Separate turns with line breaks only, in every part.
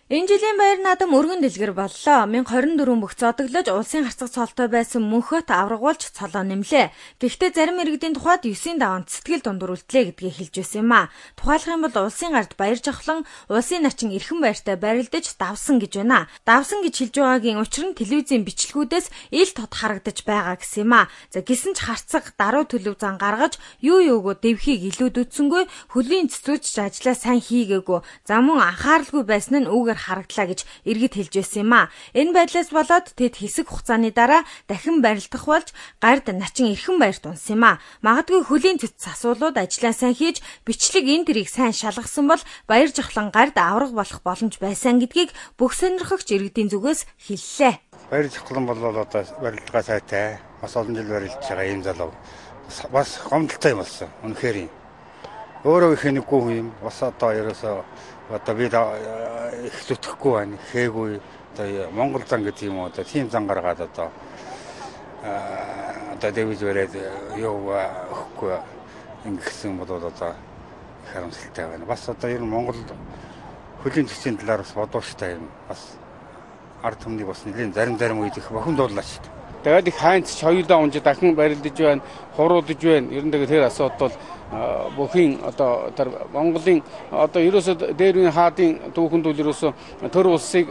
Энэ жилийн баяр наадам өргөн дэлгэр боллоо. 1024 бүх зодоглож улсын харцаг цолтой байсан Мөнхөт аврагуулж цолоо нэмлээ. Гэхдээ зарим иргэдийн тухайд 9-ийн даваанд сэтгэл дундуур үлдлээ гэдгийг хэлж байсан юм а. Тухайлах юм бол улсын гарт баяр жавхлан улсын начин эрхэн баяртай барилдаж давсан гэж байна. Давсан гэж хэлж байгаагийн учир нь телевизийн бичлэгүүдээс ил тод харагдаж байгаа гэсэн юм а. За гисэн ч харцаг даруй төлөв зан гаргаж юу юугөө дэвхийг илүүд үзсэнгүй, хөлийн цэцүүч ажлаа сайн хийгээгүй. За мөн анхааралгүй байсан нь үүгээр харагдлаа гэж иргэд хэлж байсан юм а. Энэ байдлаас болоод тэд хэсэг хугацааны дараа дахин барилдах болж гард начин эрхэн баярт унсан юм а. Магадгүй хөлийн цэц асуулууд ажлаа сайн хийж бичлэг энэ тэрийг сайн шалгасан бол баяр жавхлан гард авраг болох боломж байсан гэдгийг бүх сонирхогч иргэдийн зүгээс хэллээ.
Баяр жавхлан бол одоо барилдгаа сайтай. Бас олон жил барилдж байгаа ийм залуу. Бас гомдолтой юм болсон. Үнэхээр юм. Өөрөө их нэггүй юм. Бас одоо ерөөсөө одоо би их зүтгэхгүй байна. Хээгүй одоо Монгол зан гэдэг юм уу, одоо тийм зан гаргаад одоо одоо дэвж бариад юу өгөхгүй ингэсэн бол одоо их харамсалтай байна. Бас одоо ер нь Монгол хөлийн төслийн талаар бас бодууштай юм. Бас ард түмнийг бас нэлийн зарим үед их бохимдууллаа шүү дээ.
Тэгээд их хайнц хоёулаа унж дахин барилдаж байна, хуруудаж байна. Ер нь тэгээд тэр асуудал бол бүхийн одоо тэр Монголын одоо ерөөсөө дээр үеийн хаадын түүхэнд бол ерөөсөө төр улсыг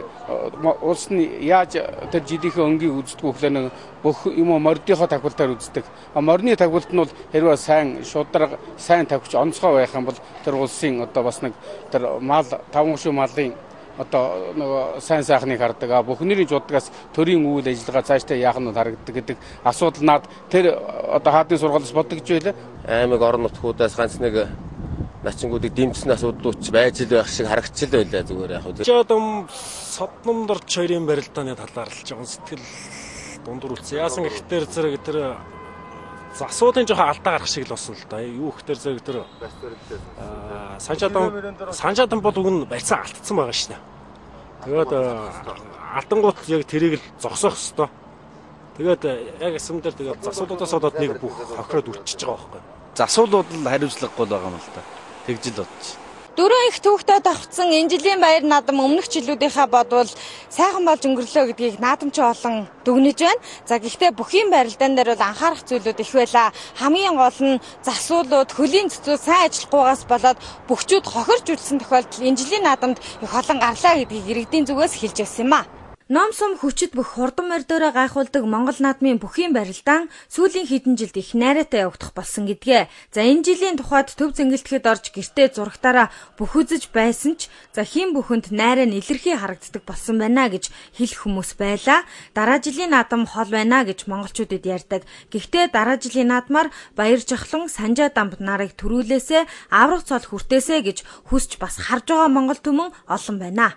улс нь яаж тэр жилийнхээ өнгийг үздэг гэхлээр нэг бүх юм уу мордынхоо тахилтаар үздэг. А морины тахилт нь бол хэрвээ сайн шударга, сайн тавхич онцгой байх юм бол тэр улсын одоо бас нэг тэр мал таван шив малын одоо нөгөө сайн сайхныг хардаг. А бүхний жудгаас төрийн үйл ажиллагаа цаашдаа яах нь харагддаг гэдэг асуудал над тэр одоо хаадын сургуулиас бодогдож байлаа.
Аймаг орон нутгуудаас ганц нэг начингуудыг дэмжсэн асуудлууд ч байж л байх шиг харагдчихл байлаа зүгээр яг.
Жадам Содномдорч хоёрын барилдааны талаар л жоохон сэтгэл дундуур үлдсэн. Яасан гэхтэр зэрэг тэр засуулын жоохон алдаа гарах шиг л болсон л да. Юу гэхтэр зэрэг тэр Санжаадам бол уг нь барьцаа алдсан байгаа шнэ. Тэгээд алдангуут яг тэрийг л зогсоох хэвээр. Тэгээд яг эсэм дээр тэгээд засуулуудаас болоод нэг бүх хохироод үлчиж байгаа байхгүй.
Засуулууд л хариуцлагагүй байгаа юм л да. Тэгж л бодчих.
Дөрөв их түүхтэй давхцсан энэ жилийн баяр наадам өмнөх жилүүдийнхаа бодвол сайхан болж өнгөрлөө гэдгийг наадамчин олон дүгнэж байна. За гэхдээ бүхийн барилдаан дээр бол анхаарах зүйлүүд их байлаа. Хамгийн гол нь засуулууд, хөлийн цэцүүд сайн ажиллахгүйгаас болоод бөхчүүд хохирч үлдсэн тохиолдол энэ жилийн наадамд их олон гарлаа гэдгийг иргэдийн зүгээс хэлж байсан юм а. Ном сум хүчит бүх хурдан мордороо гайхуулдаг Монгол наадмын бүхийн барилдаан сүүлийн хэдэн жилд их найраатай явагдах болсон гэдгээ. За энэ жилийн тухайд төв зэнгэлтэхэд орж гэртээ зурагтаараа бүх үзэж байсан ч за хэн бүхэнд найраа нь илэрхий харагддаг болсон байна гэж хэлэх хүмүүс байлаа. Дараа жилийн наадам хол байна гэж монголчуудад ярьдаг. Гэхдээ дараа жилийн наадмаар баяр жавхлан Санжаа дамб нарыг төрүүлээсээ авраг цол хүртээсэ гэж хүсч бас харж байгаа монгол түмэн олон байна.